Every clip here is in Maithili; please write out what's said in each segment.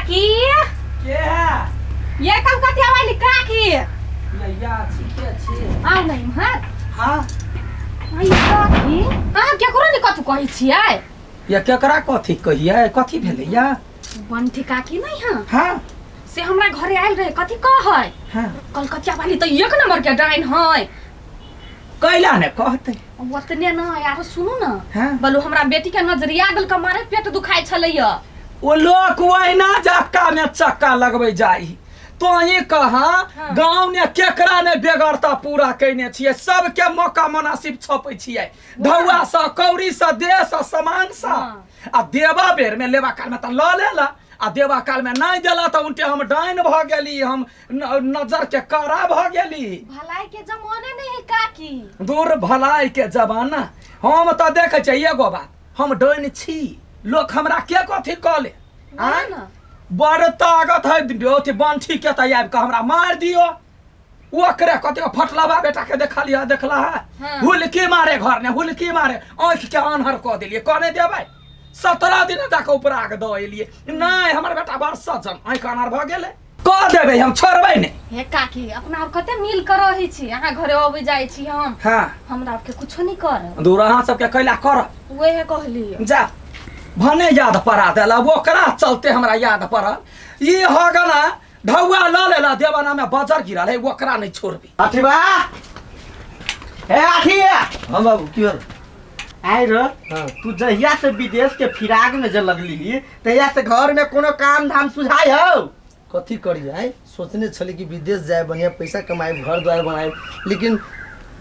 काकी के है ये कलकतिया वाली काकी या ठीके छी आउ ने इम्हर हाँ आई काकी अहाँ केकरो ने कथू कहै छियै या केकरा कथी कहियै कथी भेलै या बंठी काकी नहीं हाँ हाँ से हमरा घरे आयल रहे कथी कहै हाँ कलकतिया वाली तऽ एक नंबर के डाइन है कैला ने कहतै ओतने न यार सुनू न हाँ। बोलू हमरा बेटी के नजरिया गेल के मारे पेट दुखाइ छलैया ओ लोक ओहिना जक्का में चक्का लगबै जाइ तोही कहा हाँ। गाँव ने केकरा ने बेगरता पूरा कैने छियै सबके मौका मुनासिब छपै छियै ढौआ सँ कौड़ी सँ देह सँ सामान सँ हाँ। आ देबा बेर में लेबा काल में तऽ लऽ लेला आ देबा काल में नहि देला तऽ उनटे हम डाइन भऽ गेली हम नजर के कड़ा भऽ गेली भलाई के जमाने नहीं है काकी दूर भलाई के जमाना हम तऽ देखै छियै एगो बात हम डाइन छी लोक हमरा के कथी कहले आँय ना बड़ ताकत है अथी बंठी के तऽ आबि कऽ हमरा मारि दियौ ओकरे कते फटलबा बेटा के देखलियै देखला है हाँ। हुलकी मारे घर ने हुलकी मारे आँखि के आन्हर कऽ देलियै कहने देबै 17 दिन जाकऽ उपरा के दऽ एलियै नहि हमर बेटा बड़ सज्जन आँखि आन्हर भऽ गेलै कऽ देबै हम छोड़बै नहि हे काकी अपना और कते मिल कर रहै छी अहाँ घरे अबै जाइ छी हम हाँ हमरा आरके कुछो नहीं करब दूर अहाँ सबके कैला करब वएह कहली जा भने याद पड़ा देला ओकरा चलते हमरा याद पड़ल ई हगना ढौआ लऽ लेला देवाना में बजर गिरल है ओकरा नहीं छोड़बी अथी बा ए अथी हाँ बाबू की भेल आइ रो हाँ। तू जहिया से विदेश के फिराक में जे लगली तहिया से घर में कोनो काम धाम सुझाई हो कथी करी आइ सोचने छली कि विदेश जाए बढ़िया पैसा कमाए घर द्वार बनाए लेकिन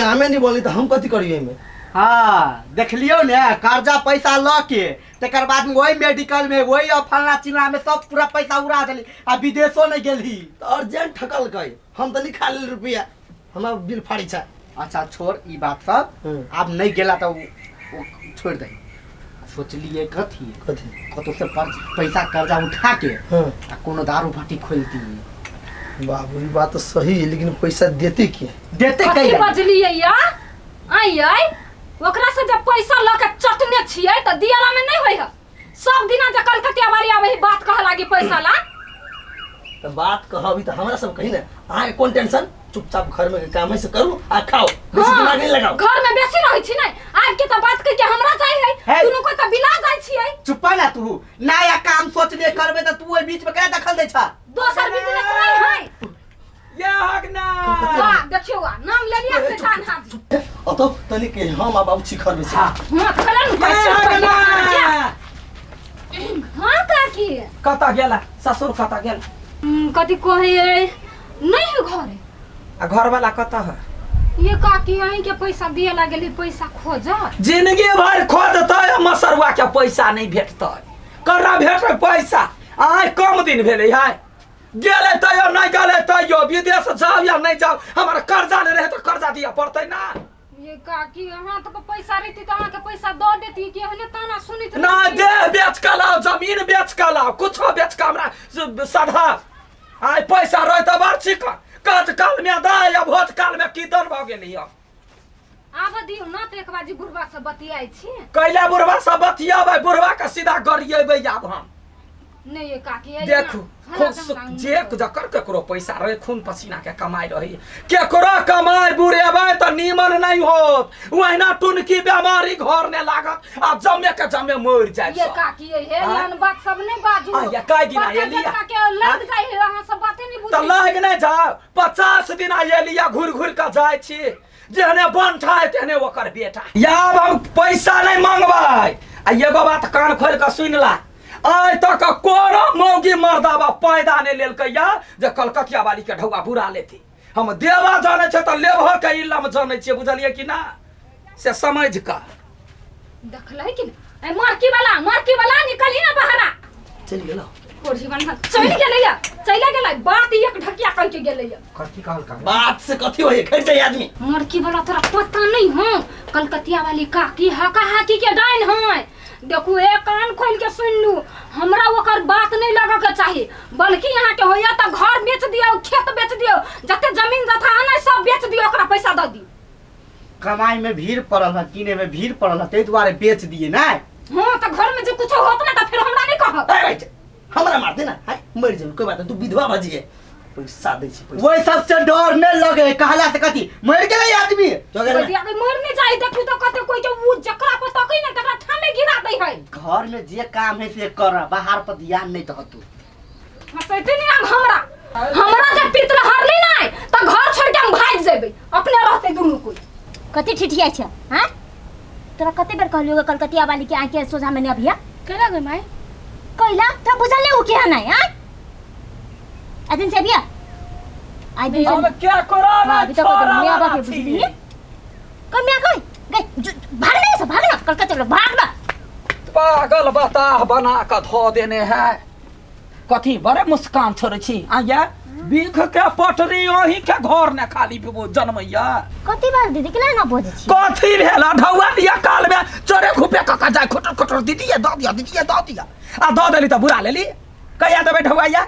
कामे नहीं बोली तो हम कथी करी एहिमे हाँ देखलियौ ने कर्जा पैसा लऽ के तकर बाद में वही मेडिकल में वही फलना चिलना में सब पूरा पैसा उड़ा देली आ विदेशो नहीं गेली तऽ अर्जेंट ठकलकै हम तऽ निकाल लेल रुपया हमरा बिल फाड़ी छै अच्छा छोड़ ई बात सब आब नहीं गेला तो वो छोड़ दे सोचलिए कथी कथी कतौ से पैसा कर्जा उठा के आ कोनो दारू भट्टी खोल दी बाबू ई बात तो सही है लेकिन पैसा देते के देते कथी कैला बजलियै या आइ आइ ओकरा से जब पैसा लऽ के चटने छियै तऽ दियाला में नहीं होइ है सब दिना जे कलकतिया वाली आबै है बात कह लागी पैसा ला तो बात कहबी तो हमरा सब कही ना अहाँके कोन टेंशन चुपचाप घर में काम है से करू आ खाओ बेसी हाँ, दिमाग नहीं लगाओ घर में बेसी रहै छी नै आबि के तऽ बात कहि के हमरा जाइ है है। दुनू को तऽ बिला जाइ छियै चुप्पा ना तू नया काम सोचने करबे तऽ तू ओहि बीच में केना दखल दै छ दोसर बिजनेस नहीं है ये हगना वाह देखियौ आ नाम लेलियै से कान हाथ अतो तनी के हम आ बाबू छी घर में से हाँ। हां कलन ये हगना हां काकी कतऽ गेला ससुर कतऽ गेला कथी कहै नहीं है घरे आ घरवाला कतऽ है ये काकी अहीं के पैसा दिए लागल पैसा खोजत जिंदगी भर खोजतै आ मसरुआ के पैसा नहीं भेटतै कर्रा भेटतै पैसा आइ कम दिन भेलै है गेलै तैयो नहि गेलै तैयो विदेश जाउ या नहि जाउ हमर कर्जा नहि रहै तऽ कर्जा दिअ पड़तै ना ये काकी अहाँ तऽ पैसा रहती तऽ अहाँके पैसा दऽ देती कि एहने ताना सुनैत ना रहती। देह बेच कऽ लाउ जमीन बेच कऽ लाउ कुछो बेच कऽ हमरा सधा आइ पैसा रहै तऽ बड़ छिक काज काल में दाय आ भोज काल में कीर्तन भऽ गेली हम आबऽ दियौ ना तऽ एक बाजी बुढ़बा से बतियाइ छी कैला बुढ़वा सब बतियाबै बुढ़वा के सीधा गरिएबै आब हम नहीं ये काकी ये देखू ना- खूब जे जकर केकरो पैसा रहे खून पसीना के कमाई रही केकरो कमाई बुरेबै तऽ नीमन नहीं होत ओहिना टुनकी बेमारी घर ने लागत आ जमे के जमे मरि जाय ये काकी ये हे आँय? एहन बात सब नहीं बाजू आँय, ये कए दिना बड़का एलिया? बड़का के लग आँय? जाइ है अहाँ सब बाते नहीं तऽ बुझै लाग नहि जाउ 50 दिन एलिया घुरि घुरि कऽ जाइ छी जेहने बनठा है तेहने ओकर बेटा याब हम पैसा नहीं मांगबै आ एगो बात कान खोलि कऽ सुनि ला आइ तक कोनो मौगी मर्दाबा पैदा नहि लेलकै या जे कलकतिया वाली के ढौआ बुरा लेती हम देबा जानै छै तऽ लेबह के इलम जानै छियै बुझलियै कि ना से समझ कऽ देखलै कि ए मरकी वाला मरकी वाला निकली ना बहरा चलि गेलौ कोढ़ी बन्हा चलि गेलैया चलि गेलै बात एक ढकिया कह के गेलैया कथी कहल का बात से कथी होइए खैर जाए आदमी मरकी वाला तोरा पता नहीं हो कलकतिया वाली काकी हका हाकी के डाइन है देखू एक कान खोल के सुन लू हमरा ओकर बात नहीं लगे के चाही बल्कि यहाँ के होइया तऽ घर बेच दियौ खेत बेच दियौ जते जमीन जथा है ने सब बेच दियौ ओकरा पैसा दऽ दियौ कमाई में भीड़ पड़ल है किने में भीड़ पड़ल है ताहि दुआरे बेच दिए ना हाँ तऽ घर में जे कुछो होत ना तऽ फिर हमरा नहीं कहब ए, बैठ। हमरा मारते ना, हाय मर जेबै, कोई बात नहीं, तू विधवा भजिए, पैसा दै छी पैसा। वही सबसे डर नहीं लगे कहला से कथी मर गेलै आदमी। चल अभी मर नहीं जाई, देखू तो कते कोई के उ जकरा पर तकै ना तकरा ठामे गिरा दै है। घर में जे काम है से कर, बाहर पर ध्यान नहीं दह तू। हंसैते नहीं अब हमरा, हमरा जब पितल हरली नहीं त घर छोड़ के हम भाग जेबै, अपने रहते दुनू कोई। कते ठिठियाइ छ हां? तोरा कते बेर कहलियो कलकतिया वाली के आंख के सोझा में नहीं अभिया? केना गई माई? कैला तोरा बुझल नहीं उ केहन है हां? आ दिन से अभिया आई दिन हम क्या करा हाँ, अभी तक छोरा मियां बाप वाला के छी। बुझलिए कौन मियां कौन गई भाग ना, सब भाग ना कलकत्ता वाला, भाग ना। पागल बताह बना के धो देने है। कथी बड़े मुस्कान छोड़े छी आया बीख के पटरी ओही के घर ने खाली पिबो जनमैया। कथी बात दीदी केला ना बजै छी? कथी भेल ढौआ दिया काल में चोरे खुपे कका जाय खोटर खोटर दीदी ये दऽ दिया, दीदी ये दऽ दिया, आ दऽ देली तऽ बुरा लेली। कहिया देबै ढौआ या?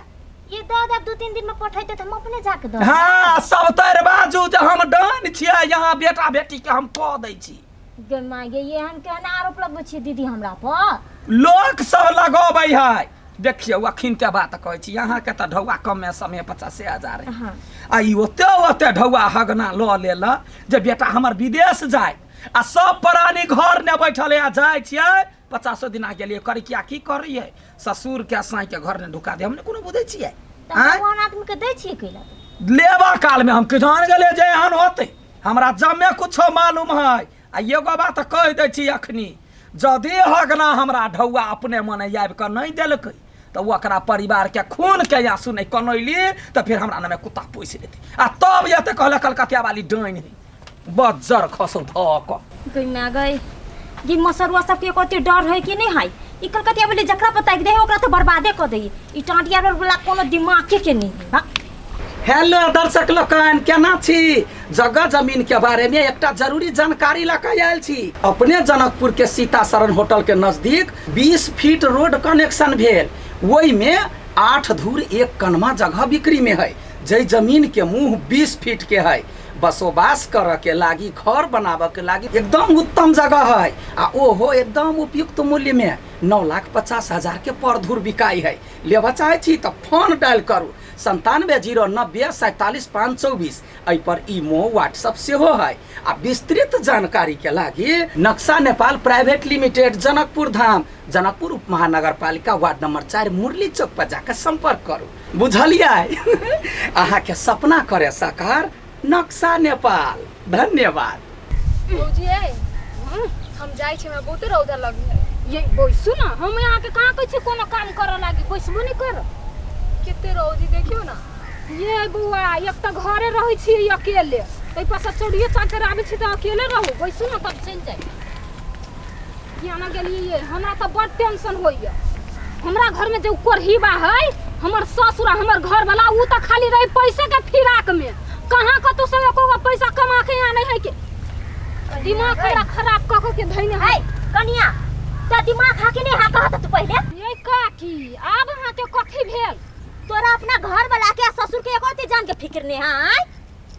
ये दऽ देब 2-3 दिन में पठैते तऽ हम अपने जाके दऽ। हाँ सब तर बाजू जे हम डान छियै, यहाँ बेटा बेटी के हम कऽ दै छी। गे माय गे, ये हम केहन आरोप लगबै छियै दीदी हमरा पर? लोक सब लगबै है। देखियौ अखन के बात कहै छी, अहाँके तऽ ढौआ कमे समय 85,000 है। हाँ। आ ई ओते ओते ढौआ हगना लऽ लेल जे बेटा हमर विदेश जाय, आ सब प्राणी घर ने बैठल है, जाइ छियै 50 दिना गेलियै करिकिया की करियै, ससुर के साँइ के घर ने ढुका दे, हम ने कोनो बुझै छियै। तऽ भगवान आदमी के दै छियै कैला? लेबा काल में हम किसान गेलियै जे एहन होतै, हमरा जमे कुछो मालूम है। आ एगो बात कहि दै छी अखनी, यदि हगना हमरा ढौआ अपने मने आबि कऽ नहि देलकै तऽ ओकरा परिवार के खून के आंसू नहि कनैली तऽ फिर हमरा नामे कुत्ता पोसि लेतै। आ तब एते कहलक कलकतिया वाली डाइन है, बज्जर खसौ धऽ कऽ। गई माय गई, ई मसरुआ सबके कते डर है कि नहीं है? ई कलकतिया वाली जकरा पर ताकि दे ओकरा तऽ बर्बादे कऽ दे, ई टाँटिया वाला कोनो दिमागे के नहीं है। हेलो दर्शक लोकनि, केना छी? जगह जमीन के बारे में एकटा जरूरी जानकारी लऽ कऽ आयल छी। अपने जनकपुर के सीता शरण होटल के नजदीक 20 फीट रोड कनेक्शन भेल, ओहि में 8 धूर 1 कनमा जगह बिक्री में है। जै जमीन के मुँह 20 फीट के है, बसोबास करऽ के लागी, घर बनाबऽ के लागी एकदम उत्तम जगह है। आ ओहो एकदम उपयुक्त मूल्य में 9,50,000 के पर धूर बिकाई है। लेबऽ चाहै छी तऽ फोन डायल करू 97 0 90 47 5 24। एहि पर ईमो व्हाट्सअप सेहो है। आ विस्तृत जानकारी के लागी नक्शा नेपाल प्राइवेट लिमिटेड, जनकपुर धाम, जनकपुर उप महानगरपालिका, वार्ड नंबर 4, मुरली चौक पर जाकर संपर्क करू। बुझलियै? अहाँ के सपना करे साकार नक्शा नेपाल। धन्यवाद। भौजी हम जाइ छी, हमरा बहुते रौदा लगै। ये बैसू ना, हम यहाँ के कहाँ कहै छी कोनो काम करऽ लागी, बैसबो नहीं कर। कते रौदी देखियौ ना। ये बौआ, एक तऽ घरे रहै छी अकेले, ताहि पर से चोरियो चाकर आबै छी तऽ अकेले रहू, बैसू ना तब चलि जाइ। किया गेलियै? हमरा तऽ बड़ टेंशन होइए। हमरा घर में जे कोरहीबा है, हमर ससुर हमर घर वाला, उ तऽ खाली रहे पैसे के फिराक में, कहाँ कतौ से एको गो पैसा कमा के आनै है के दिमाग हमरा खराब कऽ कऽ के धैने है। कनिया तऽ दिमाग हा कि नहीं हा कहत तू पहिले? ये काकी, आब अहाँ के कथी भेल? तोरा अपना घर वाला के ससुर के एको जान के फिक्र नहीं है।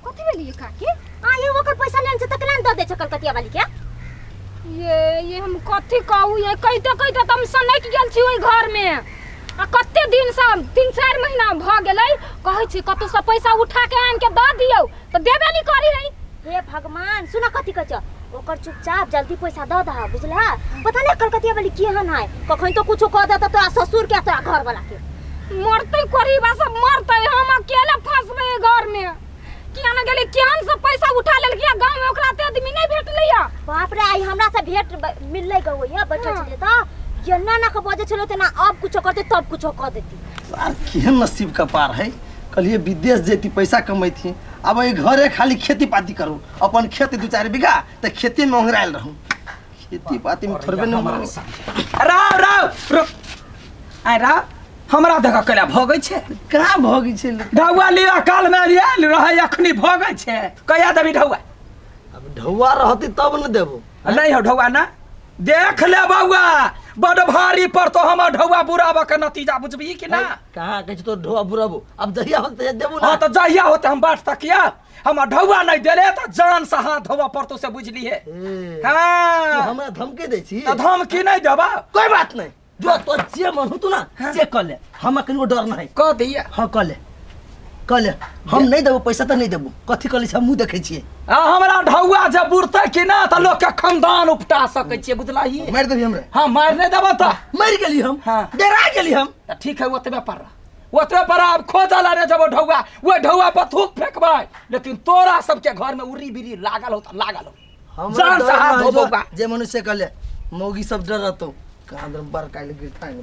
कथी भेल ये काकी? आ ये ओकर पैसा लेन छै त केना दऽ दे छै कलकतिया वाली के? ये हम कथी कहू, ये कहिते कहिते त हम सनकि गेल छी ओहि घर में। आ कते दिन से 3-4 महीना भऽ गेलै, कहै छी कतौ से पैसा उठा के आनि के दऽ दियौ तऽ देबे नहीं करी है। हे भगवान, सुन कथी कहै छ, ओकर चुपचाप जल्दी पैसा दऽ दह, बुझला? पता नहीं कलकतिया वाली केहन है, कखन तो कुछो कह देतौ तोरा ससुर के तोरा घर वाला के। मरतै कोरीबा सब मरतै, हम अकेले फंसबै घर में। किया ना गेलै, केहन से पैसा उठा लेलकै, गांव में ओकरा ते आदमी नहीं भेटलै। बाप रे, आई हमरा से भेट मिललै गो या बैठल छलियै तऽ एना ना के बजै छलै तेना, अब कुछो करतै तब कुछो कह देती। यार केहन नसीब कपार है, कहलिए विदेश जैती पैसा कमैती, अब एहि घरे खाली खेती पाती करू, अपन खेत 2-4 बीघा तऽ खेती में ओंघरायल रहू, खेती पाती में थोड़बे न मरू। राव राव रुक, आइ राव हमरा देख कैला भगै छै? कहाँ भगै छै? ढौआ लिअ काल में आयल रहै, अखनी भगै छै। कहिया देबी ढौआ? अब ढौआ रहती तब न देबो। नहीं हो ढौआ ना, देख ले बौआ, बड़ भारी पर तो हमर ढौआ बुराबऽ के नतीजा बुझबही कि ना? कहाँ कहै छै तो ढौआ बुराबो, अब जहिया होतै तहिया देबो ना। हाँ तऽ जहिया होतै हम बाट तकिया, हमर ढौआ नहीं देले तऽ जान से हाथ धोबऽ पड़तौ, से बुझलिहे। ए, हाँ तू हमरा धमकी दै छी? तऽ धमकी नहीं देबा। कोई बात नहीं, जो तो जे मन होतू ना से कर ले, हमरा कनिको डर नहीं। कह दिया। हाँ कर ले, कर ले, हम नहीं देबो पैसा तऽ नहीं देबो, कथी कर ले हमहूँ देखै छियै। आ हमरा ढौआ जे बुरतै कि ना तऽ लोक के खानदान उपटा सकै छियै, बुझलही? मारि देबही हमरा? हाँ, मारि नहि देबो तऽ मरि गेली हम। हाँ। डरा गेली हम। तऽ ठीक है, ओतबे पर रह, ओतबे पर आब खोजऽ ला नहि जेबो ढौआ, ओहि ढौआ पर थूक फेकबै, लेकिन तोरा सबके घर में उर्री बिरी लागल हो तऽ लागल हो। हमरा जान से डर हाथ नहि धोबो जो, बा। जे मनुष्य कहले मौगी सब डरतो कहाँ दर बड़ काल्हि गिरता है।